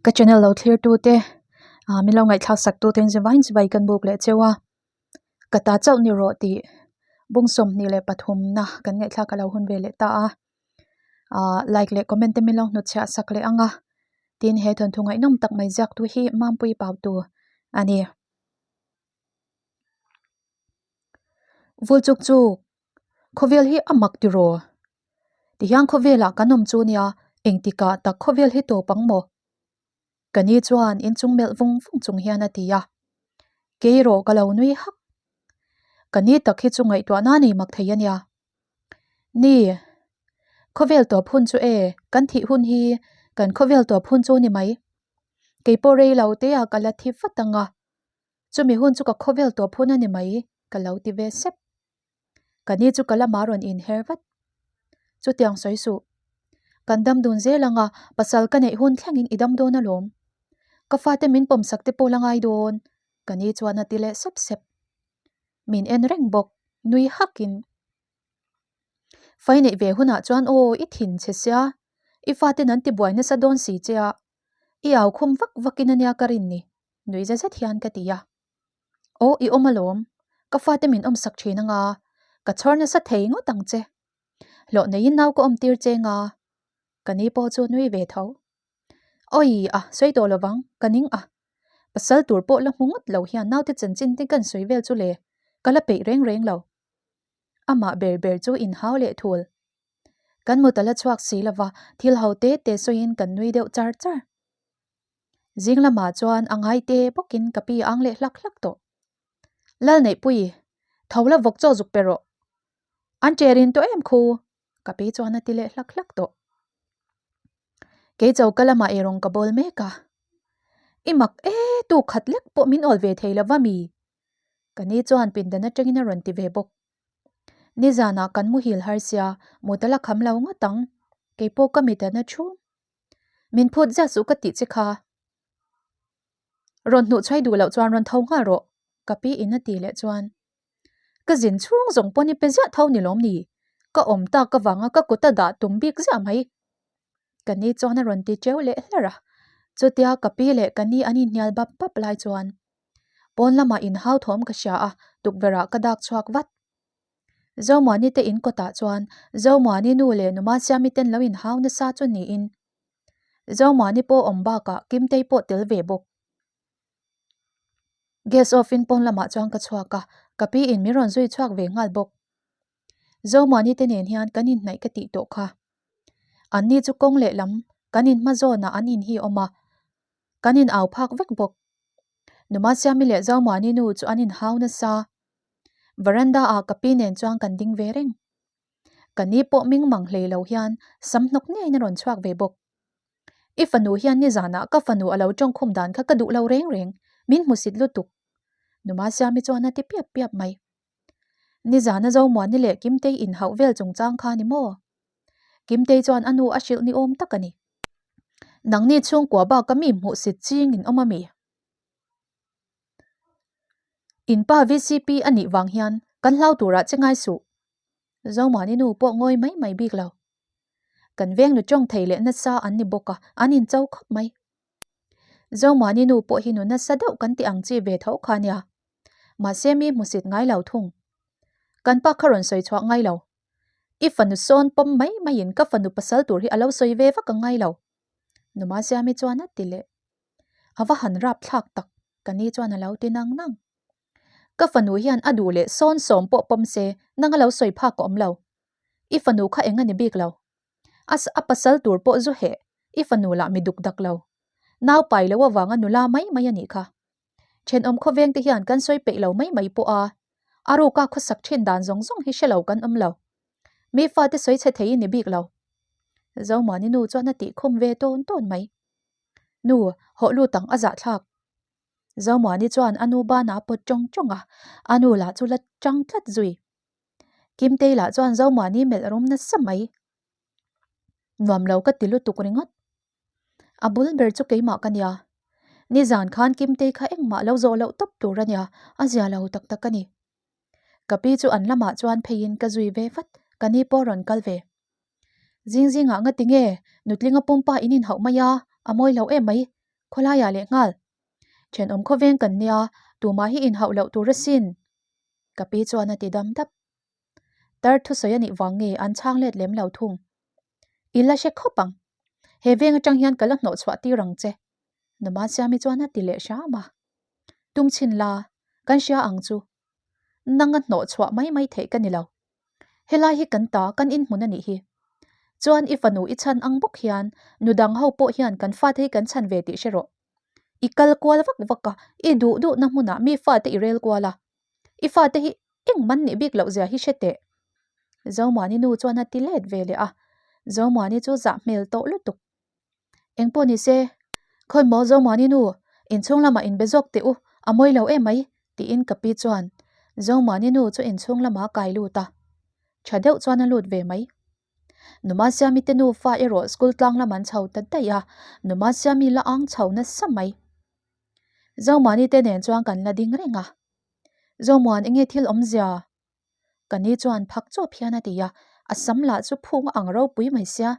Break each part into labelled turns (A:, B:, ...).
A: Ka channel lo thlir tu te ah min lo ngaihthlak sak tu te in zivai zivai kan buk leh cheu a ka ta chauh ni rawh tih bung 23 na kan ngaihthlak a lo hun ve leh ta a ah like leh comment te min lo hnutchhiah sak leh ang a tin he thawnthu ngaihnawm tak mai ziak tu hi Mampui Pautu a ni. Vul chuk chuk khawvel hi a mak tiraw? Tihian khawvelah kan awm chu nia, engtikah tak khawvel hi tawp ang maw? Ka ni chuan inchung melh vung vung chung hian a ti a. Kei erawh ka lo nui hak. Ka ni tak hi chu ngaihtuahna nei mak thei a nia. Ni, khawvel tawp hun chu e, kan thih hun hi kan khawvel tawp hun chu ni mai. Kei pawh rei lo te ah ka la thi vat ang a, chumi hun chu ka khawvel tawp hun a ni mai ka lo ti ve sep. Ka ni chu ka lamah rawn inher vat. Chutiang sawi suh. Kan dam dun zel ang a, pasal ka neih hun thlengin i dam dawn alawm. Ka fate min pawmsak te pawh la ngai dawn, ka ni chuan a ti leh sep sep. Min en reng bawk, nui hakin. Fai neih ve hunah chuan aw i thin che sia, i faten an tibuai nasa dawn si che a, i au khum vak vakin ania ka rin ni, nui za zet hian ka ti a. Aw i awm alawm, ka fate min awmsak thin anga, ka chhawr nasa thei ngawt ang che. Hlawh neiin nau ka awm tir che nga, ka ni pawh chu nui ve tho. Awi a, sawi tawh lovang, ka ning a. Pasal tur pawh la hmu ngawt lo hian naute chanchin te kan sawi vel chu le, ka la peih reng reng lo. Amah ber ber chu inhau leh thul. Kan mut a la chhuak si lova, thil ho te te sawiin kan nui deuh char char. Zing lamah chuan a ngai te bawkin ka pi ang leh hlak hlak tawh. Lalneihpui, tho la vawk chaw zuk pe rawh. An ṭerin tawh em khu? Ka pi chuan a ti leh hlak hlak tawh. Kei choka lamah eirawng ka bawl mek a. I mak e, tu khat lek pawh min awl ve thei lo va mi? Ka ni chuan pindan atangin a rawn ti ve bawk. Nizanah kan muhil har sia, mut a la kham lo ngawt ang. Keipawh ka mit a na thu. Min phut ziah suh ka tih che kha. Rawn hnuh chhuai duh loh chuan rawn tho nghal rawh, ka pi in a ti leh chuan. Ka zin chhung zawng pawn i pe ziah tho ni lawm ni? Ka awm tak avanga ka kut a dah tum bik ziah mai. Ka ni chuan a rawn ti teuh leh hlar a. Chutia ka pi leh ka ni an inhnial bap bap lai chuan pawn lamah inhau thawm ka hria a, tukverh ah ka dak chhuak vat. Zomuani te in kawtah chuan Zomuani nu leh Numa Siami ten lo inhau nasa chu niin Zomuani pawh awm bakah Kimtei pawh tel ve bawk. Gas off in pawn lamah chuan ka chhuak a, ka pi in min rawn zui chhuak ve nghal bawk. Zomuani te nen hian kan inhnaih ka tih tawh kha. Anni chu kawng lehlam kan inhma zawnah an in hi awm a, kan in au phak vek bawk. Numa Siami leh Zomuani nu chu an inhau nasa. Veranda ah ka pi nen chuan kan ding ve reng. Ka ni pawh ming mang hlei lo hian sam hnawk ngeiin a rawn chhuak ve bawk. I fanu hian nizanah ka fanu a lo tawngkhum dan kha ka duh lo reng reng, min hmusit lutuk. Numa Siami chuan a ti piap piap mai. Nizana Zomuani leh Kimtei inhauh vel chungchang kha ni maw? Kimtei chuan a nu a hrilh ni awm tak a ni. Nangni chhungkua bak a mi hmuhsit ching in awm a mi? In pa vcp a nih vang hian kan hlau turah che ngai suh. Zomuani nu pawh ngawi mai mai bik lo. Kan veng nu tawng thei leh nasa an ni bawk a, an incho khawp mai. Zomuani nu pawh hi nu nasa deuh kan ti ang chi ve tho kha nia. Mahse mi hmusit ngai lo thung. Kan pa kha rawn sawi chhuah ngai lo. I fanu sawn pawm mai maiin ka fanu pasal tur hi a lo sawi ve vak ang ngai lo. Numa Siami chuan a ti leh. A va han rap thlak tak, ka ni chuan a lo ti nang nang. Ka fanu hian a duh leh sawn sawm pawh pawm se nang a lo sawi phak a awm lo. I fanu kha eng a ni bik lo. A a pasal tur pawh zu heh, i fanu lah mi duk dak lo. Nau pai lo avanga nula mai mai a nih kha. Thenawm khawveng te hian kan sawi peih lo mai mai pawh a, a ruka khawsak thin dan zawng zawng hi hre lo kan awm lo. Mi fate sawi chhe thei i ni bik lo. Zomuani nu chuan a tih khum ve tawn tawn mai. Nu, hawh lut ang a zahthlak. Zomuani chuan a nu banah a pawt tawng tawng a, a nu lah chu la tang tlat zui. Kimtei lah chuan Zomuani melh rum nasa mai. Nuam lo ka ti lutuk ringawt. A bul ber chu keimah ka nia. Nizan khan Kimtei kha engmah lo zawh loh tawp tur a nia, a zia lo tak tak a ni. Ka pi chu an lamah chuan pheiin ka zui ve vat, ka ni pawh rawn kal ve. Zing zingah nga tinge nutlinga pumpa in inhauh mai a, a mawi lo em mai. Khawlaiah leh nghal. Thenawm khawveng kan nia, tumah hi inhauh loh tur asin. Ka pi chuan a ti dam dap. Tar thusawi a nih vang nge an chhang let lem lo thung. I la hre khawp ang. He veng atang hian ka la hnawh chhuah tir ang che. Numa Siami chuan a ti leh hram a. Tum chhin la, kan hria ang chu. Nang a hnawh chhuah mai mai theih ka ni lo. Helai hi kan ta, kan inhmun a nih hi. Chuan i fanu i chhan ang bawk hian nu dang ho pawh hian kan fate hi kan chhan ve tih hre rawh. I kal kual vak vak a, i duh duhna hmunah mi fate i rel kual a. I fate hi engman nih bik loh zia hi hre teh. Zomuani nu chuan a ti let ve leh a, Zomuani chu zah hmel tawh lutuk. Engpawh ni se, khawi maw Zomuani nu, inchhung lamah inbe zawk teh u, a mawi lo em mai, tiin ka pi chuan Zomuani nu chu inchhung lamah a kai lut a. Tha deuh chuan a lut ve mai. Numa Siami te nufa erawh school tlang lam an chho ta daih a, Numa Siami la ang chho nasa mai. Zomuani te nen chuan kan la ding reng a. Zomuan enge thil awmzia? Ka ni chuan phak chawp hian a ti a, a sam lah chu phung a ang ropui mai sia.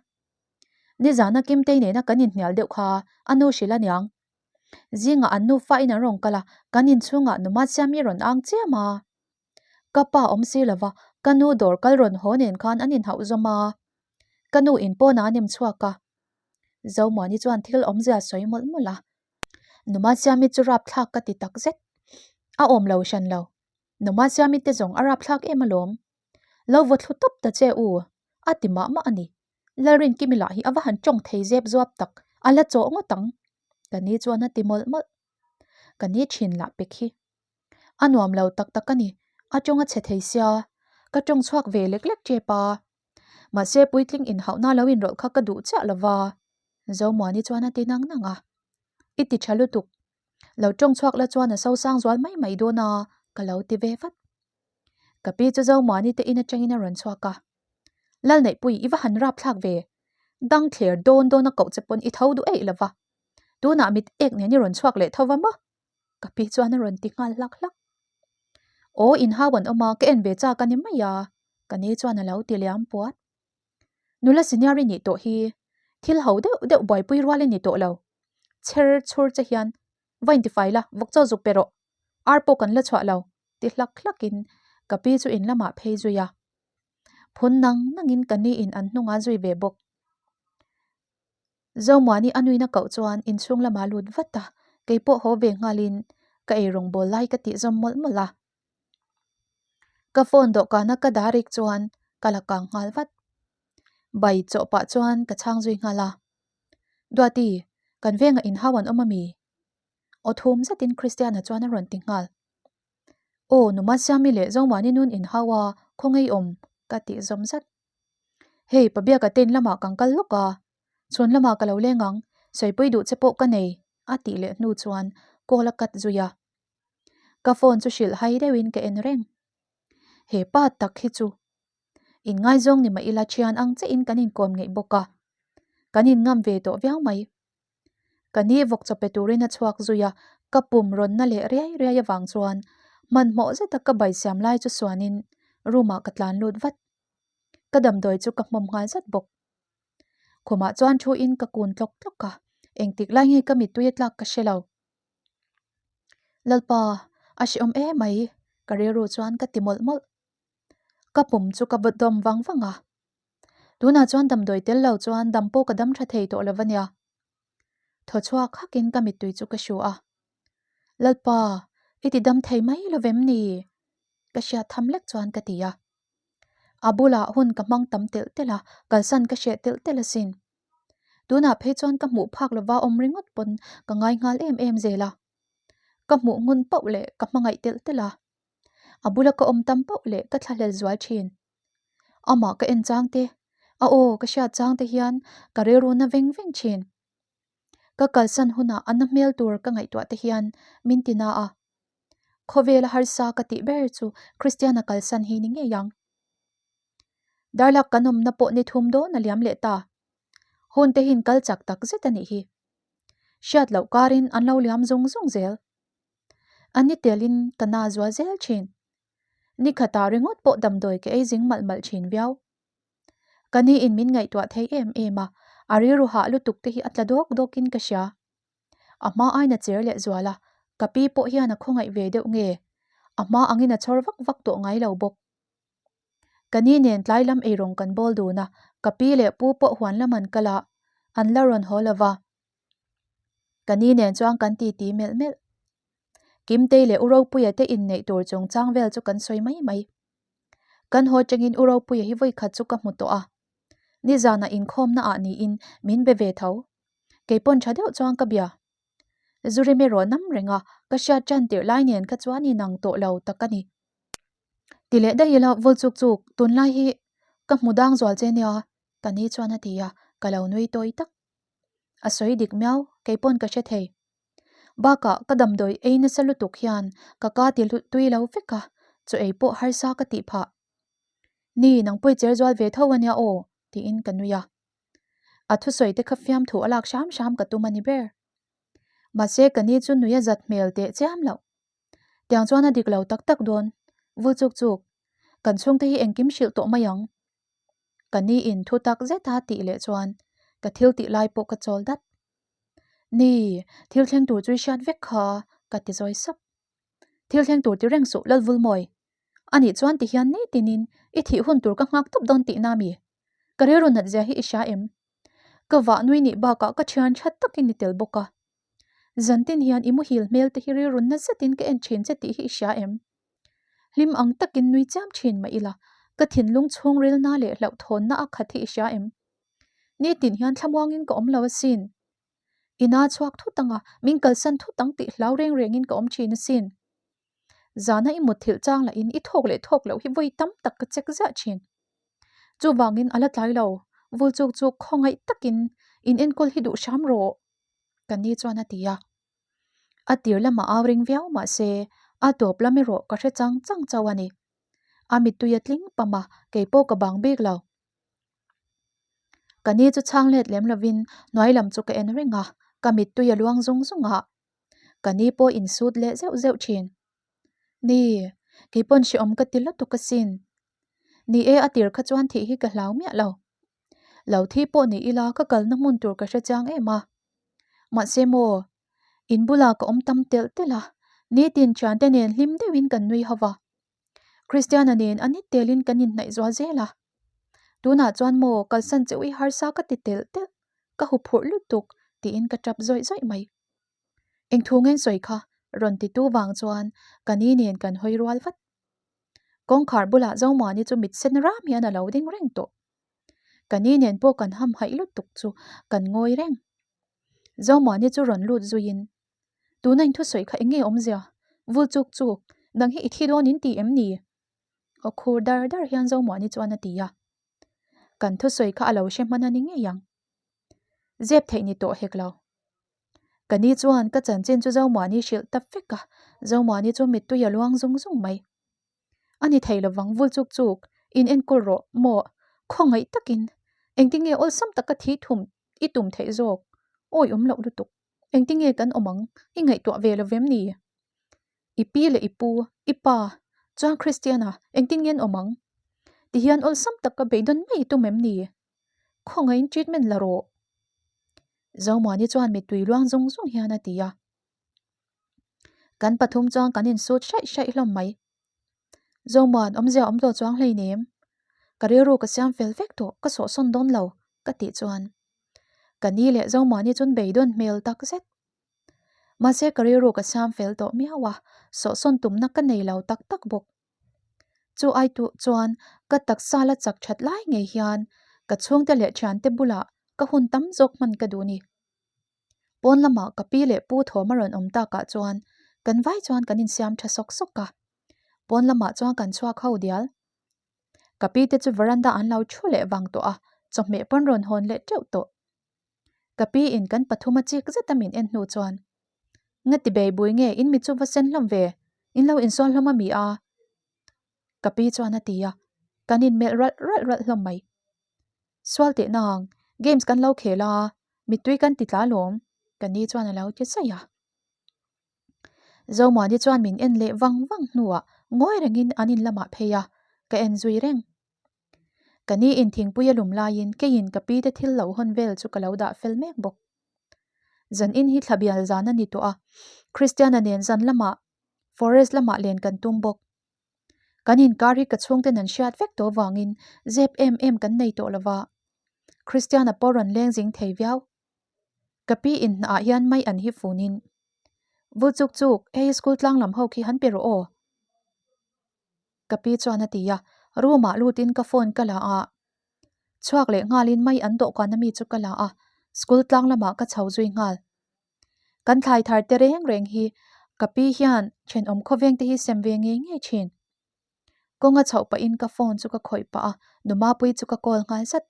A: Nizana Kimtei nena kan inhnial deuh kha a nu hrilh a niang. Zingah an nufa in an rawn kal a, kan inchhungah numa siami rawn ang chiam a. Ka pa awm si lova, ka nu dawr kal rawn haw nen khan an inhauh zawm a. Ka nu in pawnah a nem chhuak a. Zomuani chuan thil awmzia sawi mawlh mawlh a. Numa siami chu rapthlak ka ti tak zet. A awm lo hran lo. Numa siami te zawng a rapthlak em alawm. Lo vaw thlu tawp ta che u, a ti mah mah a ni. Lalrinkimi lah hi a va han tawng thei zep zuap tak, a la chawh ngawt ang. Ka ni chuan a ti mawlh mawlh. Ka ni thin lah pek hi. A nuam lo tak tak a ni, a tawng a chhe thei sia, ka tawng chhuak ve lek lek tep a. Mahse puitling inhauhna lo inrawlh kha ka duh chiah lo va, Zomuani chuan a ti nang nang a. I ti tha lutuk, lo tawng chhuak la chuan a sosang zual mai mai dawn a, ka lo ti ve vat. Ka pi chu Zomuani te in atangin a rawn chhuak a. Lalneihpui i va han rapthlak ve, dang thler dawn dawn a koh che pawn i tho duh eih lo va, tunah mit ek nen i rawn chhuak leh tho va maw? Ka pi chuan a rawn ti nghal hlak hlak. Aw inhau an awm a, ka en ve chak a ni mai a, ka ni chuan a lo ti liam puat. Nula senior i nih tawh hi thil ho deuh deuh buaipui rual i ni tawh lo. Chher chhur che hian va intifai la, vawk chaw zuk pe rawh. Ar pawh kan la chhuah lo, ti hlak hlakin ka pi chu in lamah phei zui a. Phun nang nangin ka ni in an hnungah zui ve bawk. Zomuani a nuina koh chuan inchhung lamah lut vat a, kei pawh haw ve nghalin ka eirawng bawl lai ka tih zawm mawlh mawlh a. Ka phone dawhkana ka dah rik chuan ka la kang nghal vat. Bai chawh pah chuan ka chhang zui nghal a. Duati, kan vengah inhau an awm ami? Aw thum zetin Christiana chuan a rawn ti nghal. Aw, Numa Siami leh Zomuani nun inhau a, khawngaih awm ka tih zawm zat. Hei, Pabiaka te in lamah kan kal lawk a, chhun lamah ka lo leng ang, sawipui duh che pawh ka nei, a tih leh hnu chuan call a cut zui a. Ka phone chu hrilh hai deuhin ka en reng. He pa tak hi chu inngaizawng ni mah ila thian ang chiahin kan inkawm ngeih bawk a, kan inngam ve tawh viau mai. Ka ni vawk chaw pe turin a chhuak zui a, ka pum rawn na leh riai riai avang chuan hmanhmawh zeta ka bai siam lai chu suanin room ah ka tlan lut vat. Ka damdawi chu ka hmawm nghal zat bawk. Khumah chuan thu in ka kun tlawk tlawk a, engtik lai nge ka mittui a tlak ka hre lo. Lalpa, a hrehawm emai, ka rilru chuan ka ti mawlh mawlh. Ka pum chu ka va dawm vang vang a. Tunah chuan damdawi tel lo chuan dam pawh ka dam tha thei tawh lo va nia. Thaw chhuak hakin ka mittui chu ka hru a. Lalpa, i ti dam thei mai lo vem ni? Ka hriat tham lek chuan ka ti a. A bulah hun ka hmang tam telh telh a, kalsan ka hreh telh telh asin. Tunah phei chuan ka hmuh phak lova awm ringawt pawn ka ngai nghal em em zel a. Ka hmuh ngun pauh leh ka hmangaih telh telh a. A bula ka awm tam pauh leh ka thlahlel zual thin. Amah ka en chang te, a aw ka hriat chang te hian ka rilru na veng veng thin. Ka kalsan hunah a na hmel tur ka ngaihtuah te hian min ti na a. Khawvela harsa ka tih ber chu Christiana kalsan hi ni ngei ang. Darlak kan awmna pawh ni thum dawn a liam leh ta. Hun te hin kal chak tak zet a nih hi. Hriat loh karin an lo liam zung zung zel. A ni telin ka na zual zel thin. Ni khatah ringawt pawh damdawi ka ei zing malh malh thin viau. Ka ni in min ngaihtuah thei em em a, a rilru hah lutuk te hi a tla dawk dawk in ka hria. A hma aiin a cher leh zual a, ka pi pawh hian a khawngaih ve deuh nge? A hma angin a chhawr vak vak tawh ngai lo bawk. Ka ni nen tlai lam eirawng kan bawl dun a, ka pi leh pu pawh huan lam an kal a, an la rawn haw lo va. Ka ni nen chuan kan titi melh melh. Kimtei leh U Ropuia te inneih tur chungchang vel chu kan sawi mai mai. Kan haw tangin U Ropuia hi vawi khat chu ka hmu tawh a. Nizanah inkhawmna ah niin min be ve tho. Kei pawn tha deuh chuan ka bia. Zurime rawh nam reng a, ka hriat tan tirh lai nen kha chuan inang tawh lo tak a ni. Ti leh daih ila vul chuk chuk, tunlai hi ka hmu dang zual che nia, ka ni chuan a ti a, ka lo nui tawi tak. A sawi dik miau, kei pawn ka hre thei. Bakah ka damdawi ei nasa lutuk hian ka ka ti tui lo vek a, chaw ei pawh harsa ka tih phah. Ni, nang pawi cher zual ve tho a nia aw, tiin ka nui a. A thusawi te kha fiamthu a lak hram hram ka tum a ni ber. Mahse ka ni chu nui a zat hmel teh chiam loh. Tiang chuan a dik lo tak tak dawn. Vul chuk chuk. Kan chhungte hi engkim hrilh tawh mai ang. Ka ni in thu tak zet a tih leh chuan ka thil tih lai pawh ka chawl dat. Ni, thil thleng tur chu i hriat vek kha, ka ti zawi sap. Thil thleng tur ti reng suh Lalvulmawi. Anih chuan ti hian nitinin i thih hun tur ka nghak tawp dawn tihna mi? Ka rilru nat zia hi i hria em? Ka vah nui nih bakah ka thian tha takin i tel bawk a. Zantin hian i muhil hmel te hi rilru na zetin ka en thin che tih hi i hria em? Hlim ang takin nui chiam thin mah ila, ka thinlung chhungrilna leh hlauhthawnna a khat hi i hria em? Nitin hian thlamuangin ka awm lo asin. Ina chhuak thut anga min kalsan thut ang tih hlau reng rengin ka awm thin asin. Zana i mutthilh chang lahin i thawk leh thawk loh hi vawi tam tak ka check ziah thin. Chuvangin a la tlai lo, vul chuk chu khawngaih takin in enkawl hi duh hram rawh, ka ni chuan a ti a. A tir lamah au ring viau mah se a tawp lam erawh ka hre chang chang chauh a ni. A mittui a tling pam a, kei pawh ka bang bik lo. Ka ni chu chhang let lem lovin hnuai lam chu ka en reng a, ka mittui a luang zung zung a. Ka ni pawh insut leh zeuh zeuh thin. Ni, kei pawn hrehawm ka ti lutuk asin. Ni e, a tir kha chuan thih hi ka hlau miah lo. Lo thi pawh ni ila ka kalna hmun tur ka hre chiang em a. Mahse maw, in bulah ka awm tam telh telh a, nitin thiante nen hlim deuhin kan nui ho va. Christiana nen a ni telin kan inhnaih zual zel a. Tunah chuan maw kalsan che ui harsa ka ti telh telh, ka huphurh lutuk tiin ka tap zawih zawih mai. Eng thu ngen sawi kha rawn ti tu vang chuan ka ni nen kan hawi rual vat. Kawngkhar bulah Zomuani chu mit sen ram hian a lo ding reng tawh. Ka ni nen pawh kan hamhaih lutuk chu kan ngawi reng. Zomuani chu rawn lut zuiin, Tuna in thusawi kha eng nge awmzia? Vul chuk chuk, nang hi i thi dawn in ti em ni? Aw khur dar dar hian Zomuani chuan a ti a. Kan thusawi kha a lo hre hman a ni ngei ang. Zep theih ni tawh hek lo. Ka ni chuan ka chanchin chu Zomuani hrilh ta vek a, Zomuani chu mittui a luang zung zung mai. A ni thei lovang vul chuk chuk, in enkawl rawh maw, khawngaih takin engtin nge awlsam taka thi thum i tum theih zawk, awi awm loh lutuk, engtin nge kan awm ang i ngaihtuah ve lovem ni? I pi leh i pu, i pa, chuan Christiana engtin nge an awm ang? Tihian awlsam taka beidawn mai i tum em ni? Khawngaihin treatment la rawh. Zomuani chuan mittui luang zung zung hian a ti a. Kan pathum chuan kan insut hraih hraih hlawm mai. Zomuan awmzia awm tawh chuang hleinem. Ka rilru ka siam fel vek tawh, ka sawhsawn dawn lo, ka tih chuan. Ka ni leh Zomuani chuan beidawn hmel tak zet. Mahse ka rilru ka siam fel tawh miau a, sawhsawn tumna ka nei lo tak tak bawk. Chu ai tuh chuan ka taksa la chak that lai ngei hian ka chhungte leh thiante bulah ka hun tam zawk hman ka duh ni. Pawn lamah ka pi leh pu thawm a rawn awm takah chuan kan vai chuan kan insiam tha sawk sawk a. Pawn lamah chuan kan chhuak ho dial. Ka pi te chu veranda an lo thu leh vang tawh a, chawhmeh pawn rawn hawn leh teuh tawh. Ka pi in kan pathum a chik zet a min en hnu chuan, Nga ti bei bui nge in mi chu va sen hlawm ve, in lo insual hlawm a mi a? Ka pi chuan a ti a, kan inmelh ralh ralh ralh hlawm mai. Sual teh nang, games kan lo khel a, mittui kan ti tla lawm, ka ni chuan a lo ti saih a. Zomuani chuan min en leh vang vang hnuah ngawi rengin an in lamah phei a, ka en zui reng. Ka ni in thingpui a lum laiin keiin ka pi te thil lo hawn vel chu ka lo dah fel mek bawk. Zan in hi thlabial zan a ni tawh a, Christiana nen zan lamah forest lamah len kan tum bawk. Kan inkar hi ka chhungten an hriat vek tawh vangin zep em em kan nei tawh lova, Christiana pawh rawn leng zing thei viau. Ka pi in hnaah hian mai an hi funin, Vul chuk chuk, hei school tlang lam ho khi han pe rawh aw. Ka pi chuan a ti a, room ah lutin ka phone ka la a, chhuak leh nghalin mai an dawhkan ami chu ka la a, school tlang lamah ka chho zui nghal. Kan thlai thar te reng reng hi ka pi hian thenawm khawveng te hi sem ve ngei ngei thin. Kawnga chhoh pahin ka phone chu ka khawih pah a, Numapui chu ka call nghal zat.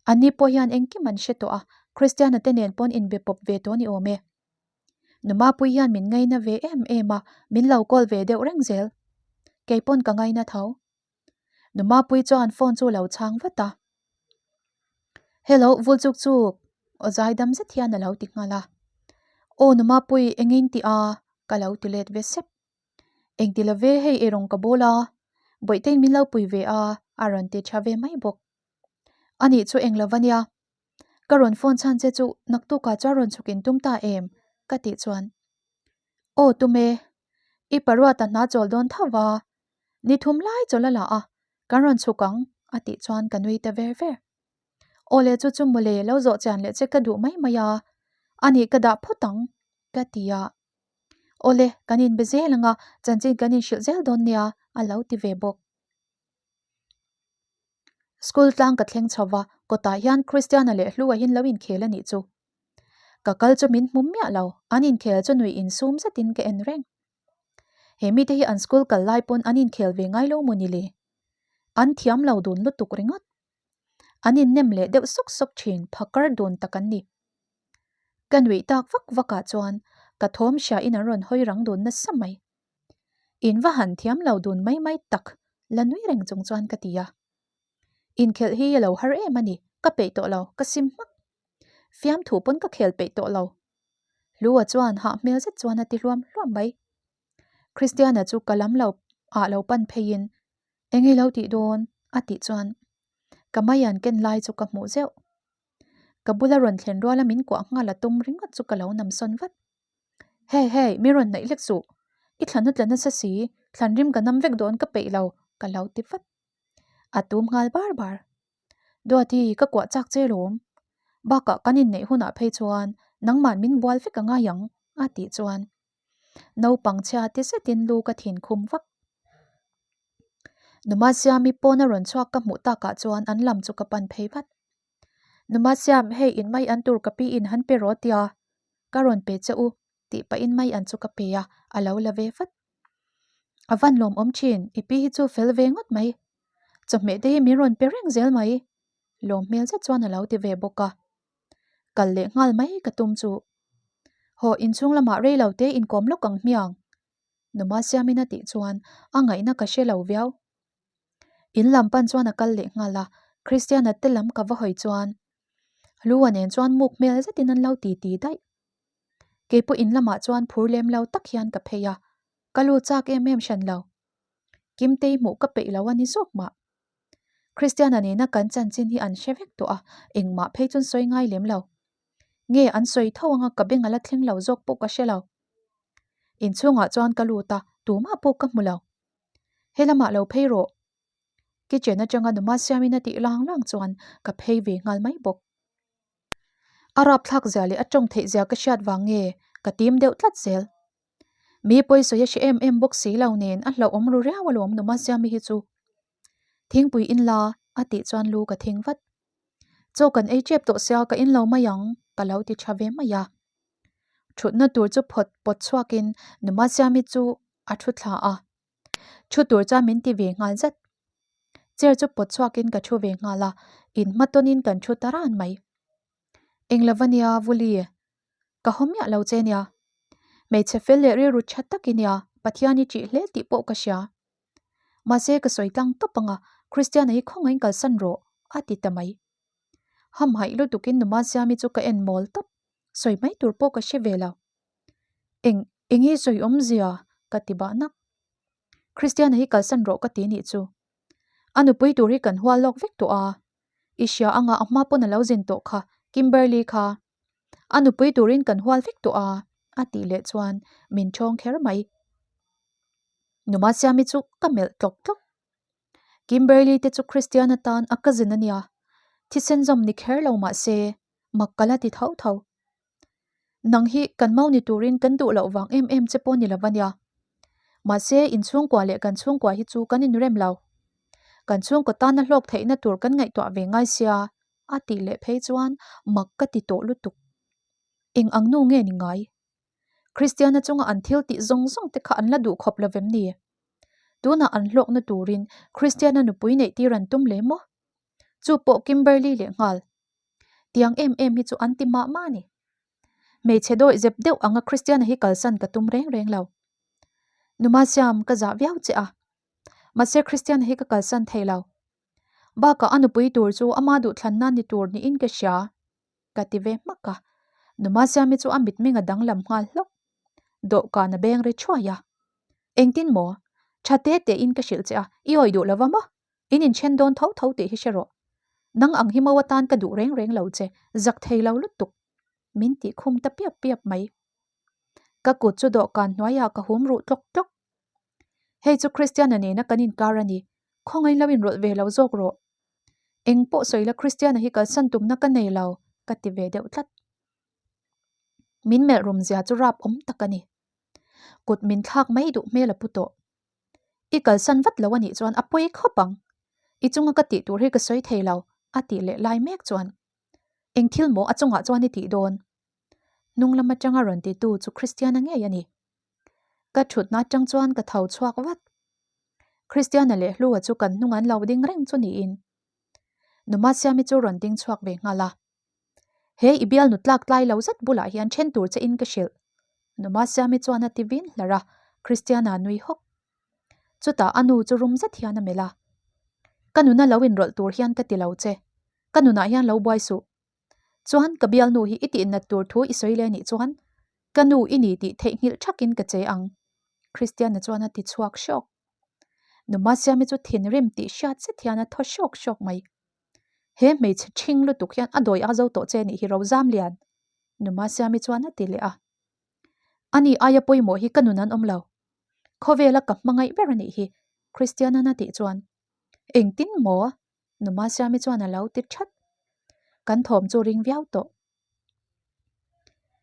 A: Anni pawh hian engkim an hre tawh a, Christiana te nen pawn inbe pawp ve tawh ni awm e. Numapui hian min ngaina ve em em a, min lo call ve deuh reng zel. Kei pawn ka ngaina tho. Numapui chuan phone chu lo chhang vat a. Hello, vul chuk chuk, aw zai dam zet hian a lo ti nghal a. Aw Numapui, engin ti a? ka lo ti let ve sep. Engti lo ve hei eirawng ka bawl a, Bawihtein min lo pui ve a, a rawn ti tha ve mai bawk. Anih chu eng lo va nia, ka rawn phone chhan che chu naktukah chuan rawn chhuk in tum ta em? ka tih chuan Aw tum e, i paruata hna chawl dawn tho va, ni thum lai chawl a la a, kan rawn chhuk ang a tih chuan ka nui ta ver ver. Aw le chu chu mawle lo zawh chian leh che ka duh mai mai a, anih ka dah phawt ang ka ti a. Awle, kan inbe zel ang a, chanchin kan inhrilh zel dawn nia, a lo ti ve bawk. School tlang ka thleng chho va, kawtah hian Christiana leh Hlua hin lo inkhel a nih chu. Ka kal chu min hmu miah lo, an inkhel chu nuih insum zetin ka en reng. He mite hi an school kal lai pawn an inkhel ve ngai lo maw ni le? An thiam lo dun lutuk ringawt. An innem leh deuh sawk sawk thin phakar dun tak an ni. Ka nuih tak vak vakah chuan ka thawm hriain an rawn hawi rang dun nasa mai. In va han thiam lo dun mai mai tak la nui reng chung chuan ka ti a. Inkhelh hi a lo har em a ni, ka peih tawh lo, ka sim hmak. Fiamthu pawn ka khel peih tawh lo. Hlua chuan hah hmel zet chuan a ti hluam hluam mai. Christiana chu ka lam lo ah lo pan pheiin Eng i lo tih dawn? a tih chuan ka mai an ken lai chu ka hmuh zeuh. Ka bula rawn thlen ruala min kuah nghal a tum ringawt chu ka lo nam sawn vat. Hey hey, mi rawn hnaih hlek suh. I thlan a tla nasa si, thlan rim ka nam vek dawn ka peih lo, ka lo ti vat. A tum nghal bar bar. Duati, ka kuah chak che lawm. Bakah kan inneih hunah phei chuan nangman min bual vek a ngai ang, a tih chuan Naupang chhia ti zetin lu ka thin khum vak. Numa Siami pawn a rawn chhuak ka hmuh takah chuan an lam chu ka pan phei vat. Numa Siam, hei in mai an tur ka pi in han pe rawh tia ka rawn pe che u tih pahin mai an chu ka pe a, a lo la ve vat. A van lawmawm thin, i pi hi chu fel ve ngawt mai. Chawhmeh te hi min rawn pe reng zel mai. Lawm hmel zet chuan a lo ti ve bawk a. Kal leh nghal mai ka tum chu. Haw inchhung lamah rei lo te inkawm lawk ang hmiang. Numa Siamin a tih chuan a ngaihna ka hre lo viau. In lam pan chuan a kal leh nghal a, Christiana te lam ka va hawi chuan Lua nen chuan muk hmel zetin an lo ti ti daih. Keipawh in lamah chuan phur lem lo tak hian ka phei a, ka lut chak em em hran lo. Kimtei hmuh ka peih lo a ni zawk mah. Christiana nena kan chanchin hi an hre vek tawh a, engmah phei chuan sawi ngai lem lo. Nge an sawi tho anga ka beng a la thleng lo zawk pawh ka hre lo. Inchhungah chuan ka lut a, tumah pawh ka hmu lo. He lamah lo phei rawh. Kitchen atanga numa siamin a tih lang lang chuan ka phei ve nghal mai bawk. A rapthlak zia leh a tawng theih zia ka hriat vang nge ka tim deuh tlat zel. Mi pawisawi a hre em em bawk si lo nen a hlauhawm ru riau alawm numa siami hi chu. Thingpui in la a tih chuan lu ka thing vat. Chaw kan ei tep tawh sia ka in lo mai ang ka lo ti tha ve mai a. Thutna tur chu phawt pawt chhuakin numa siami chu a thu thla a. Thu tur chuan min ti ve nghal zat. Chair chu pawt chhuakin ka thu ve nghal a, in hma tawnin kan thu ta ran mai. Eng lova nia Vuli, ka haw miah lo che nia. Hmeichhe fel leh rilru tha tak i nia, Pathian i ṭih hle tih pawh ka hria. Mahse ka sawi tlang tawp ang a, Christiana hi khawngaihin kalsan rawh, a ti ta mai. Hamhaih lutukin Numa Siami chu ka en mawl tawp, sawi mai tur pawh ka hre ve lo. Eng, eng hi sawi awmzia? ka ti bah nak. Christiana hi kalsan rawh ka ti nih chu. A nupui tur hi kan hual lawk vek tawh a, i hria anga a hma pawn a lo zin tawh kha, Kimberly kha. A nupui turin kan hual vek tawh a, a tih leh chuan min ṭhawng kher mai. Numa Siami chu ka melh tlawk tlawk. Kimberly te chu Christian atan a cousin a nia, thisen zawm ni kher lo mah se mak ka la ti tho tho. Nang hi kan mau ni turin kan duh loh vang em em che pawh ni lo a nia. Mahse in chhungkua leh kan chhungkua hi chu kan inrem lo. Kan chhungkaw tana hlawk theihna tur kan ngaihtuah ve ngai sia a tih leh phei chuan mak ka ti tawh lutuk. Eng ang nu nge ni ngai? Kristiana chunga an thil tih zawng zawng te kha an la duh khawp lo vem ni? Tunah an hlawkna turin Kristiana nupui neih tir an tum leh maw? Chu pawh Kimberly leh nghal. Tiang em em hi chu an ti mah mah a ni. Hmeichhe dawih zep deuh anga Kristiana hi kalsan ka tum reng reng lo. Numa Siam ka zah viau che a. Mahse Kristiana hi ka kalsan thei lo. Bakah a nupui tur chu ama duhthlanna ni tur niin ka hria. Ka ti ve hmak a. Numa Siami chu a mitmeng a danglam nghal hlawk. Dawhkan a beng ri thuai a. Engtin maw? Tha te tein ka hrilh che a, i awih duh lova maw? In inchen dawn tho tho tih hi hre rawh. Nang ang hi mo atan ka duh reng reng lo che, zak thei lo lutuk. Min tih khum ta piap piap mai. Ka kut chu dawhkan hnuaiah ka hum ruh tlawk tlawk. Hei chu Christiana nena kan inkar a ni, khawngain lo inrawlh ve lo zawk rawh. Eng pawh sawi la Christiana hi kalsan tumna ka nei lo, ka ti ve deuh tlat. Min melh rum zia chu rap awm tak a ni. Kut min thlak mai duh hmel a pu tawh. I kalsan vat lo a nih chuan a pawi khawp ang. I chunga ka tih tur hi ka sawi thei lo, a tih leh lai mek chuan. Eng thil maw a chungah chuan i tih dawn? Hnung lam atanga rawn titu chu Christiana ngei a ni. Ka thutna atang chuan ka tho chhuak vat. Christiana leh Hlua chu kan hnung an lo ding reng chu niin. Numa Siami chu rawn ding chhuak ve nghal a. He i bialnu tlak tlai lo zet bulah hian then tur che in ka hrilh. Numa Siami chuan a ti vin hlar a, Christiana nui hawk. Chutah a nu chu rum zet hian a melh a. Ka nuna lo inrawlh tur hian ka ti lo che. Ka nunah hian lo buai suh. Chuan ka bialnu hi i tihnat tur thu i sawi leh nih chuan ka nu i ni tih theihnghilh thakin ka che ang. Christiana chuan a ti chhuak hrawk. Numa Siami chu thinrim tih hriat zet hian a thaw hrawk hrawk mai. He hmeichhe ṭhing lutuk hian a dawi a zo tawh che nih hi Rozamlian! Numa Siami chuan a ti leh a. Ani aia pawimawh hi ka nun an awm lo. Khawvela ka hmangaih ber a nih hi, Christian-an a tih chuan. Engtin maw? Numa Siami chuan a lo ti that. Kan thawm chu ring viau tawh.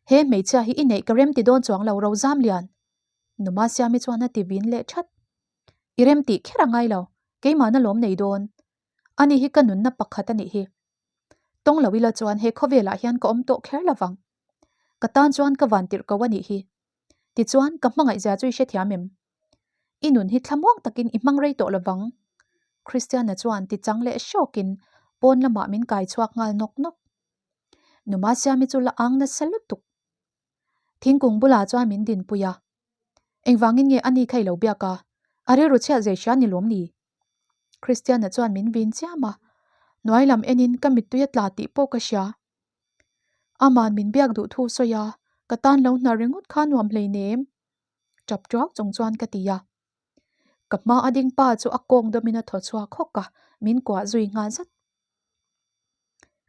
A: He hmeichhia hi i neih ka rem ti dawn chuang lo Rozamlian! Numa Siami chuan a ti vin leh that. I rem tih kher a ngai lo, keimahna lawm nei dawn. Ani hi ka nunna pakhat a nih hi. Tawng lo ila chuan he khawvelah hian ka awm tawh kher lovang. Ka tan chuan ka van tirh ko a nih hi. Tichuan, ka hmangaih zia chu i hrethiam em? I nun hi thlamuang takin i hmang rei tawh lovang. Christiana chuan ti chang leh hrawkin pawn lamah min kai chhuak nghal nawk nawk. Numa Siami chu la ang nasa lutuk. Thingkung bulah chuan min dinpui a. Engvangin nge ani kha i lo biak a? A rilru chhiat zei hria ni lawm ni? Christiana chuan min vin chiam a, hnuai lam enin ka mittui a tla tih pawh ka hria. Aman min biak duh thu sawi a, ka tan lo hnar ringawt kha nuam hleinem. Tap tuau chung chuan ka ti a. Ka hma a ding pa chu a kawng dawmin a thaw chhuak hawk a, min kuah zui nghal zat.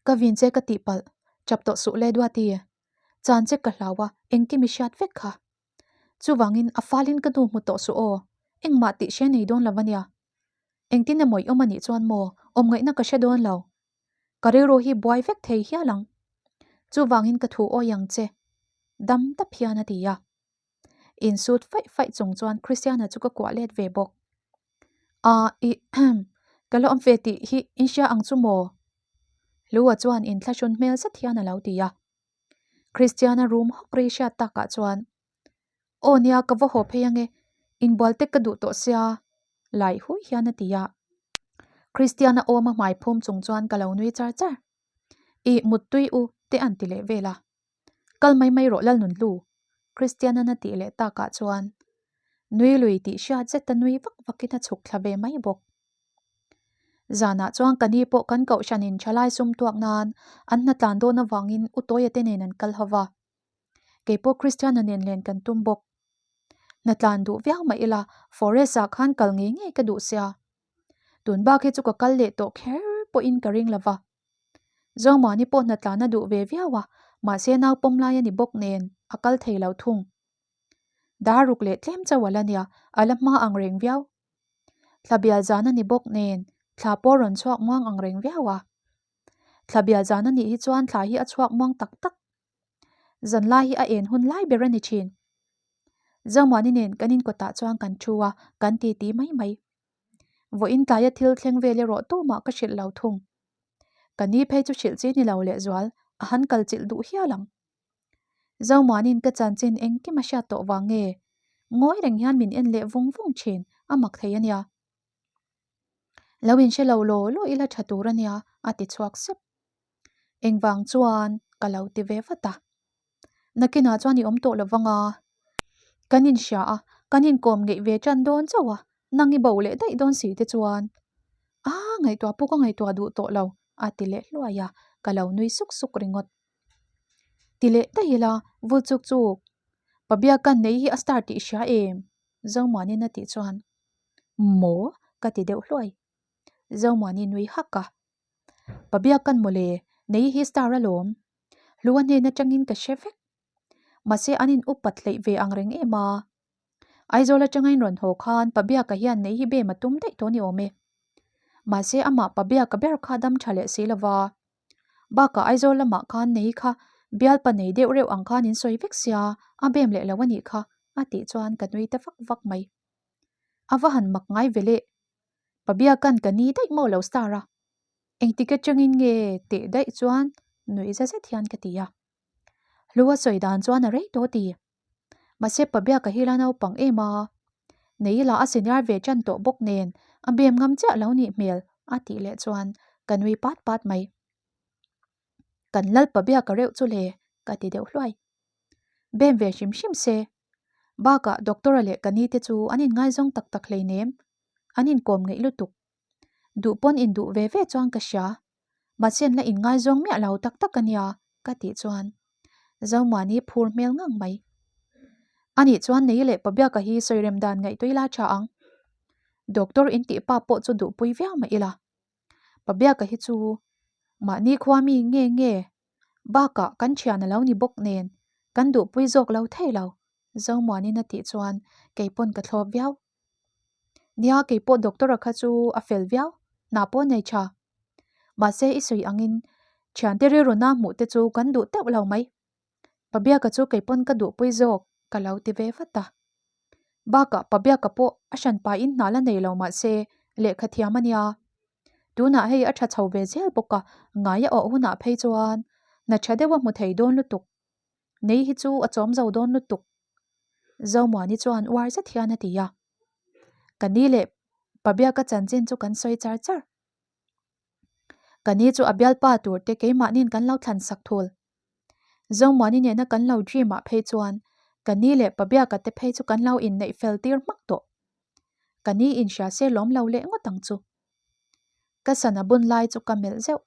A: Ka vin che ka tih palh, tap tawh suh le Duati. Chan che ka hlau a, engkim i hriat vek kha. Chuvangin a falin ka nu hmu tawh suh aw, engmah tih hre nei dawn lo a nia. Engtin emaw i awm a nih chuan maw, awmngaihna ka hre dawn lo. Ka rilru hi buai vek thei hial ang. Chuvangin ka thu awi ang che, dam tap hian a ti a. Insut faih faih chung chuan Christiana chu ka kuah let ve bawk. Aa, i, ka la awm ve tih hi in hria ang chu maw? Hlua chuan inthlahrun hmel zet hian a lo ti a. Christiana room hawk rei hriat takah chuan, Aw nia, ka va haw phei ange, inbual te ka duh tawh sia, lai hui hian a ti a. Christiana awm a hmai phum chung chuan ka lo nui char char. I muttui u te an ti leh vel a. Kal mai mai rawh Lalnunhlu, Christiana'n a tih leh takah chuan nui lui tih hriat zeta nui vak vakin a chhuk thla ve mai bawk. Zanah chuan ka ni pawh kan kohhranin thalai sum tuak nan an hna tlan dawn avangin U Tawia te nen an kal ho va. Kei pawh Christiana nen len kan tum bawk. Hna tlan duh viau mah ila forest ah khan kal ngei ngei ka duh sia. Tun bak hi chu ka kal leh tawh kher pawhin ka ring lo va. Zawngmahni pawh hna tlan a duh ve viau a, Mahse nau pawm lai a ni bawk nen a kal thei lo thung. Dar ruk leh tlem chauh a la nia, a la hma ang reng viau. Thla bial zan a ni bawk nen thla pawh rawn chhuak muang ang reng viau a. Thla bial zan a nih hi chuan thla hi a chhuak muang tak tak. Zanlai hi a en hun lai ber a ni thin. Zomuani nen kan inkawtah chuan kan thu a, kan titi mai mai. Vawiin tlaia thil thleng vel erawh tumah ka hrilh lo thung. Ka ni phei chu hrilh chi ni lo lehzual a han kal chilh duh hial ang. Zomuanin ka chanchin engkim a hriat tawh vang nge? Ngawi reng hian min en leh vung vung thin, a mak thei a nia. Lo inhre lo law law ila tha tur a nia, a ti chhuak sep. Engvang chuan ka lo ti ve vat a. Nakinah chuan i awm tawh lo vang a. Kan inhria a, kan inkawm ngeih ve tan dawn chauh a, nang i bo leh daih dawn si te chuan. A, ngaihtuah pawh ka ngaihtuah duh tawh lo, a ti leh hluai a, ka lo nui suk suk ringawt. Ti leh daih ila, vul chuk chuk. Pabia kan nei hi a star tih i hria em? Zomuanin a tih chuan, Maw? ka ti deuh hluai. Zomuani nui hak a, Pabia kan mawle, nei hi star alawm. Hlua hnen atangin ka hre vek. Mahse an in upat hleih ve ang reng em a. Aizawl atanga in rawn haw khan Pabiaka hian nei hi bem a tum daih tawh ni awm e. Mahse amah Pabiaka ber kha dam tha leh si lova. Bakah Aizawl lamah khan nei kha bialpa nei deuh reuh ang khan in sawi vek sia, a bem leh lo a nih kha a tih chuan ka nui ta vak vak mai. A va han mak ngai ve le. Pabiaka'n ka ni daih maw lo star a. Engtik atangin nge teh daih chuan nuih za zet hian ka ti a. Hlua sawi dan chuan a rei tawh ti. Mahse Pabiaka hi la naupang em a. Nei ila a senior ve tan tawh bawk nen a bem ngam chiah lo nih hmel a tih leh chuan ka nui pat pat mai. Kan lal Pabiaka reuh chu le ka ti deuh hluai. Bem ve hrim hrim se. Bakah Doctor-a leh ka ni te chu an inngaizawng tak tak hleinem. An inkawm ngeih lutuk. Duh pawn induh ve ve chuan ka hria. Mahse an la inngaizawng miah lo tak tak a nia ka tih chuan Zomuani phur hmel ngang mai. Anih chuan nei leh Pabiaka hi sawirem dan ngaihtuah ila tha ang. Doctor intih pa pawh chu duhpui viau mah ila. Pabiaka hi chu mahni khua mi nge nge bakah kan thian a lo ni bawk nen kan duhpui zawk lo thei lo Zomuanin a tih chuan keipawn ka thlawp viau. Nia keipawh doctor a kha chu a fel viau, hna pawh nei tha. Mahse i sawi angin thiante rilru na hmuh te chu kan duh teuh lo mai. Pabiaka chu keipawn ka duhpui zawk ka lo ti ve vat a. Bakah Pabiaka pawh a hran pahin hna la nei lo mahse lehkha thiam a nia. Tunah hei a tha chho ve zel bawk a, ngai a awh hunah phei chuan hna tha deuh a hmu thei dawn lutuk. Nei hi chu a chawm zo dawn lutuk. Zomuani chuan uar zet hian a ti a. Ka ni leh Pabiaka chanchin chu kan sawi char char. Ka ni chu a bialpa tur te keimahniin kan lo thlan sak thul. Zomuani nena kan lo dream ah phei chuan ka ni leh Pabiaka te phei chu kan lo inneih fel tir hmak tawh. Ka ni inhria se lawm lo leh ngawt ang chu. Ka sana bun lai chu ka melh zeuh.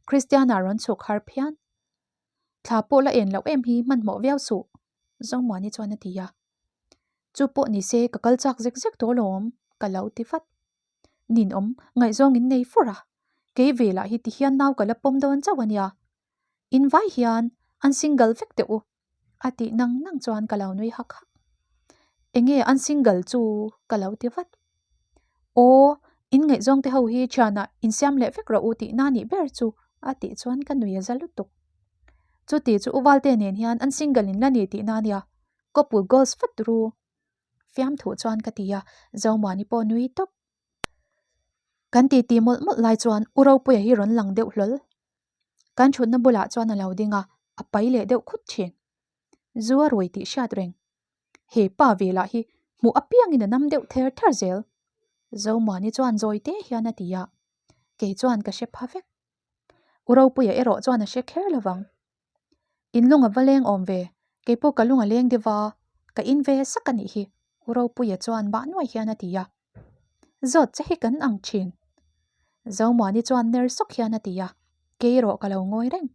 A: Christiana rawn chhuk har phian. Thla pawh la en loh em hi hmanhmawh viau suh, Zomuani chuan a ti a. Chu pawh ni se ka kal chak zek zek tawh alawm, ka lo ti vat. Ninawm, ngaihzawng in nei fur a, kei ve lah hi tihian nau ka la pawm dawn chauh a nia. In vai hian an single vek teh u, a tih nang nang chuan ka lo nui hak hak. Enge an single chu ka lo ti vat. Aw, in ngaihzawng te ho hi thianah insiam leh vek rawh u tih na nih ber chu a tih chuan ka nui a za lutuk. Chuti chu u Valte nen hian an single in la ni tih na ania, couple goals vat ru. Fiamthuh chuan ka ti a, Zomuani pawh nui tawp. Kan titi mawlh mawlh lai chuan U Ropuia hi rawn lang deuh hlawl. Kan thutna bulah chuan a lo ding a, a pai leh deuh khut thin. Zu a rui tih hriat reng. He pa ve lah hi hmuh apiangin a nam deuh ther ther zel. Zomuani chuan zawi te hian a ti a, kei chuan ka hre pha vek. U Ropuia erawh chuan a hre kher lo vang. In lung a va leng awm ve, kei pawh ka lung a leng deuh a, ka in ve sak a nih hi, U Ropuia chuan mah nuai hian a ti a. Zawt che hi kan ang thin. Zomuani chuan ner sawk hian a ti a, kei erawh ka lo ngawi reng.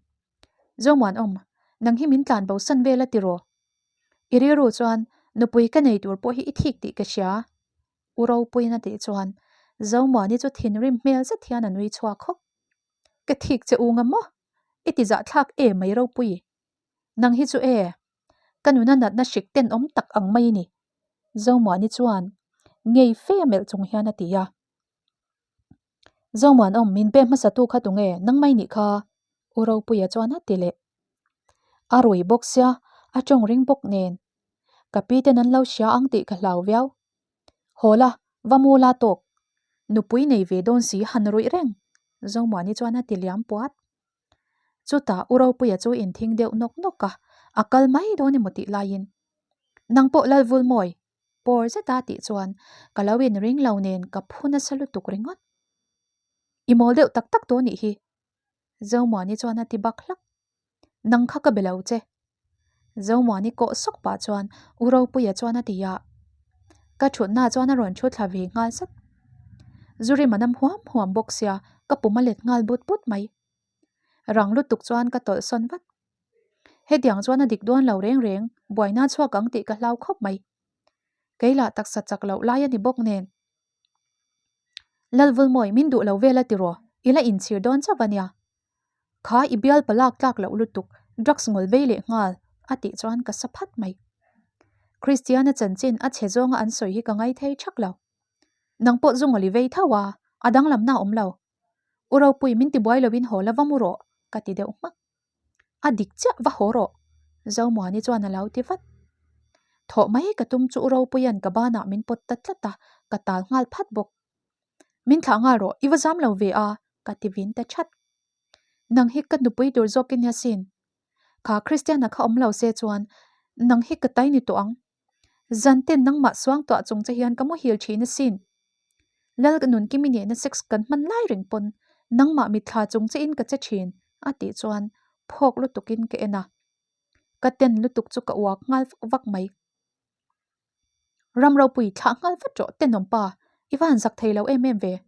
A: Zomuanawm, nang hi min tlan bosan vel a ti raw? I rilru chuan nupui ka nei tur pawh hi i thik tih ka hria. U Ropuiin a tih chuan Zomuani chu thinrim hmel zet hian a nui chhuak hawk. Ka thik che u nga maw? I ti zahthlak e mai ropui. Nang hi chu e, ka nuna natna hrik tenawm tak ang mai i ni, Zomuani chuan ngei fe a melh chung hian a ti a. Zomuanawm min pe hmasatu kha tunge nang mai nih kha? U Ropuia chuan a ti leh. A rui bawk sia, a tawng ring bawk nen. Ka pi ten an lo hria ang tih ka hlau viau. Haw la, va mu la tawk. Nupui nei ve dawn si han ruih reng, Zomuani chuan a ti liam puat. Chutah U Ropuia chu inthing deuh nawk nawk a, a kal mai dawn emaw tih laiin, Nang pawh Lalvulmawi, pawr zeta tih chuan ka lo inring lo nen ka phu nasa lutuk ringawt. I mawl deuh tak tak tawh nih hi, Zomuani chuan a ti bak hlak. Nang kha ka be lo che. Zomuani kawh sawk pah chuan U Ropuia chuan a ti a. Ka thutna chuan a rawn thu thla ve nghal zat. Zurim a nam huam huam bawk sia ka pum a let nghal but but mai. Rang lutuk chuan ka tawlh sawn vat. Hetiang chuan a dik dawn lo reng reng, buaina chhuak ang tih ka hlau khawp mai. Kei lah taksa chak loh lai a ni bawk nen. Lalvulmawi min duh lo vel a tiraw, i la inchhir dawn chauh a nia. Kha i bial palak tlak loh lutuk, drugs ngawl vei leh nghal, a tih chuan ka sa phat mai. Christiana chanchin a chhe zawnga an sawi hi ka ngai thei thak lo. Nang pawh zu ngawl i vei tho a, a danglamna a awm lo. U Ropui min tibuai loin haw la va mu rawh, ka ti deuh hmak. A dik chiah va haw rawh, Zomuani chuan a lo ti vat. Thawh mai ka tum chu U Ropuia'n ka banah min pawt ta tlat a, ka tal nghal phat bawk. Min thlah nghal rawh, i va zam lo ve a, ka ti vin ta chat. Nang hi ka nupui tur zawk i nia sin. Kha Christiana kha awm lo se chuan nang hi ka tai ni tawh ang. Zan ten nangmah suang tuah chung che hian ka muhil thin asin. Lal ka nun kimi nena sex kan hman lai reng pawn nangmah mitthla chung che in ka che thin, a tih chuan phawk lutuk in ka en a. Ka ten lutuk chu ka uak nghal vak vak mai. Ram ropui thlah nghal vat rawh tenawm pa, i va han zak thei lo em em ve.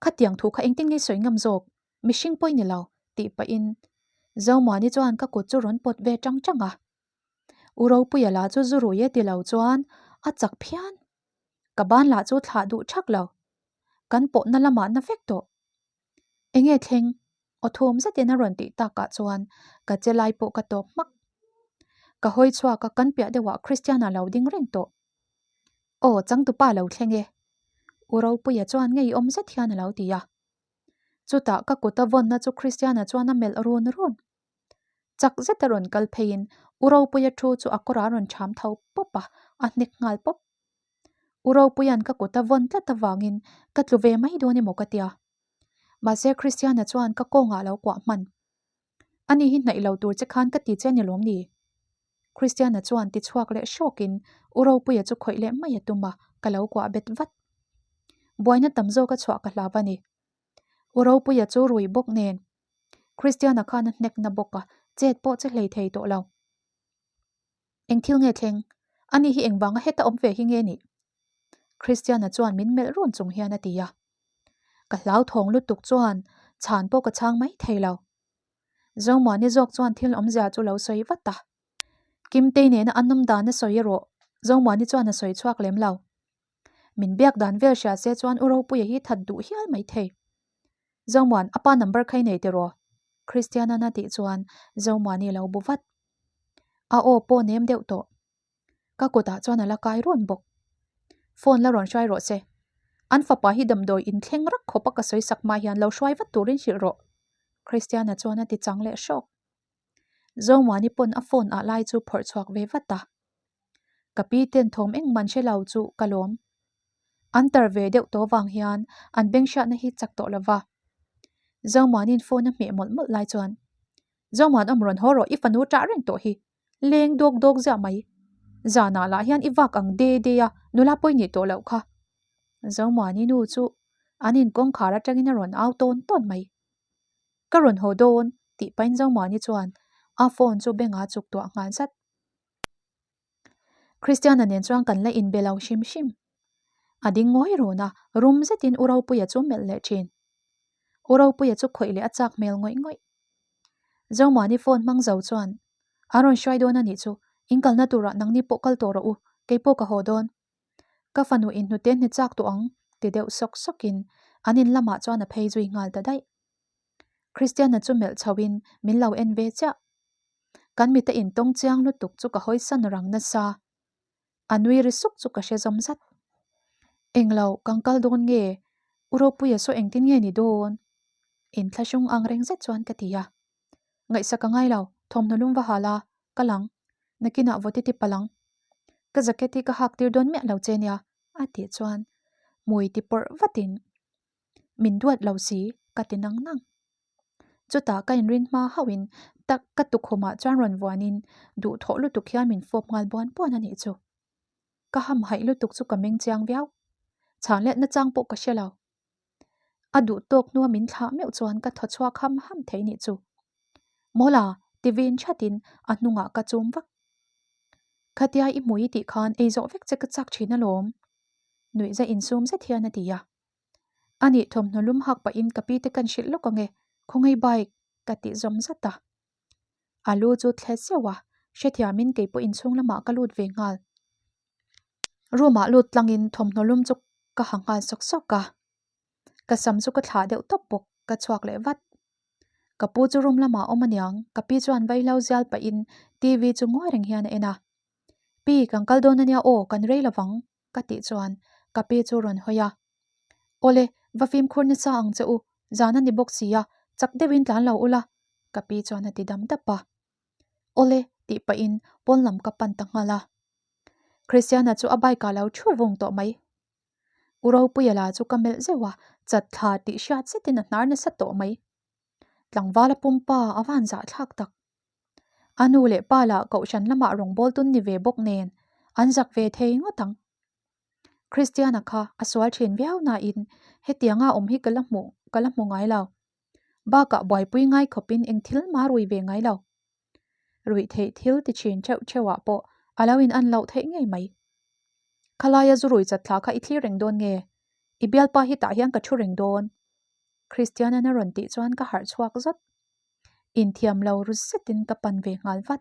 A: Khatiang thu kha engtin nge sawi ngam zawk, mihring pawi ni lo, tih pahin Zomuani chuan ka kut chu rawn pawt ve tang tang a. U Ropuia lah chu zu rui e ti lo chuan a chak phian. Ka ban lah chu thlah duh thak lo. Kan pawhna lamah na vek tawh. Enge thleng? Aw thum zetin a rawn tih takah chuan ka che lai pawh ka tawp hmak. Ka hawi chhuak a kan piah deuhah Christiana lo ding reng tawh. Aw changtupa lo thleng e. U Ropuia chuan ngeiawm zet hian a lo ti a. Chutah ka kut a vawnna chu Christiana chuan a melh run run. Chak zeta rawn kal pheiin U Ropuia thu chu a kawrah a rawn cham tho pawp a, a hnek nghal pawp. U Ropuia'n ka kut a vawn tlat avangin ka tlu ve mai dawn emaw ka tia. Mahse Christiana chuan ka kawngah a lo kuah hman. Ani hi hnaih lo tur che khan ka ti che ni lawm ni? Christiana chuan ti chhuak leh hrawkin U Ropuia chu khawih leh mai a tum a, ka lo kuah bet vat. Buaina tam zawk a chhuah ka hlau a ni. U Ropuia chu rui bawk nen Christiana khan a hnek na bawk a, chet pawh che hlei thei tawh lo. Eng thil nge thleng? Ani hi engvanga heta awm ve hi nge nih? Christiana chuan min melh run chung hian a ti a. Ka hlauthawng lutuk chuan chhan pawh ka chhang mai thei lo. Zomuani zawk chuan thil awmzia chu lo sawi vat a. Kimtei nena an awm dan a sawi erawh Zomuani chuan a sawi chhuak lem lo. Min biak dan vel hria se chuan U Ropuia hi that duh hial mai thei. Zomuan, a pa number kha i nei tiraw? Christiana'n a tih chuan Zomuani lo bu vat. A aw pawh nem deuh tawh. Ka kutah chuan a la kai run bawk. Phone la rawn hruai rawh se. An fapa hi damdawi inthleng rak khawp a ka sawi sak hma hian lo hruai vat turin hrilh rawh. Christiana chuan a ti chang leh hrawk. Zomuani pawn a phone ah lai chu phawrh chhuak ve vat a. Ka pi ten thawm engmah an hre lo chu ka lawm. An tar ve deuh tawh vang hian an beng hriatna hi chak tawh lo va. Zomuani'n phone a hmeh mawlh mawlh lai chuan, Zomuan awm rawn haw rawh i fanu ṭah reng tawh hi. Leng dawk dawk ziah mai. Zanah lah hian i vak ang de de a, nula pawi nih tawh loh kha. Zomuani nu chu an in kawngkhar atangin a rawn au tawn tawn mai. Ka rawn haw dawn, tih pahin Zomuani chuan a phone chu bengah a chuk tuah nghal zat. Christiana nen chuan kan la inbe lo hrim hrim. A ding ngawi run a, rum zetin U Ropuia chu melh leh thin. U Ropuia chu khawih leh a chak hmel ngawih ngawih. Zomuani phone hmang zo chuan, A rawn hruai dawn a nih chu, in kalna turah nangni pawh kal tawh rawh u, keipawh ka haw dawn. Ka fanu inhnute hne chak tawh ang, ti deuh sawk sawkin an in lamah chuan a phei zui nghal ta daih. Christiana chu melh chho in min lo en ve chiah. Kan mite intawng chiang lutuk chu ka hawisan rang nasa. A nui ri suk chu ka hre zawm zat. Englo, kan kal dawn nge? U Ropuia saw engtin nge ni dawn? Inthlahrung ang reng zet chuan ka ti a. Ngaihsak a ngai lo, thawmhnaw lum va hal a, ka lang. Nakinah vaw titi palh ang. Ka jacket hi ka hak tir dawn miah lo che nia, a tih chuan hmui ti pawrh vatin min duat lo si ka ti nang nang. Chutah ka inrin hma hauhin tak ka tukhumah chuan rawn vuanin duhthawh lutuk hian min fawp nghal buan buan a nih chu. Ka hamhaih lutuk chu ka meng chiang viau. Chhan let nachang pawh ka hre lo. A duh tawk hnua min thlah meuh chuan ka thaw chhuak ham ham thei nih chu. Mawla, ti vin thatin a hnungah ka chum vak. Khatia i hmui i tih khan ei zawh vek che ka chak thin alawm. Nuihza insum zet hian a ti a. Anih thawmhnaw lum hak pahin ka pi te kan hrilh lawk ange, khawngaih bike ka tih zawm zat a. A lu chu thle zeuh a, hrethiamin kei pawh inchhung lamah ka lut ve nghal. Room ah lut tlangin thawmhnaw lum chu ka ha nghal sawk sawk a, ka sam chu ka thlah deuh tawp bawk, ka chhuak leh vat. Ka pu chu room lamah a awm aniang, ka pi chuan vaihlo zial pahin TV chu ngawi reng hian a en a. Pi, kan kal dawn ania aw, kan rei lovang. Ka tih chuan ka pi chu rawn hawi a. Awle, va fimkhur nasa ang che u, zan a ni bawk si a, chak deuhin tlan lo ula, ka pi chuan a ti dam dap a. Awle, tih pahin pawn lam ka pan ta nghal a. Christiana chu a bike ah lo thu vung tawh mai. U Ropuia la chu ka melh zeuh a, chat thla tih hriat zetin a hnar nasa tawh mai. Tlangvala pumpa a van zahthlak tak. A nu leh pa lah kohhran lamah rawngbâwl tun ni ve bawk nen an zak ve thei ngawt ang. Christiana kha a sual ṭhin viau nain hetianga awm hi ka la hmuh ka la hmu ngai lo. Bakah buaipui ngai khawpin eng thil mah rui ve ngai lo. Ruih theih thil ti ṭhin ṭheuh ṭheuhah pawh a lo in an loh theih ngei mai. Khalaia zu rui chat thla kha i thlir reng dawn nge? I bialpa hi tah hian ka ṭhu reng dawn. Christiana'n a rawn tih chuan ka harh chhuak zawt. Inthiam lo ru zetin ka pan ve nghal vat.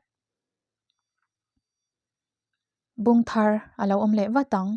A: Bung thar a lo awm leh vat ang.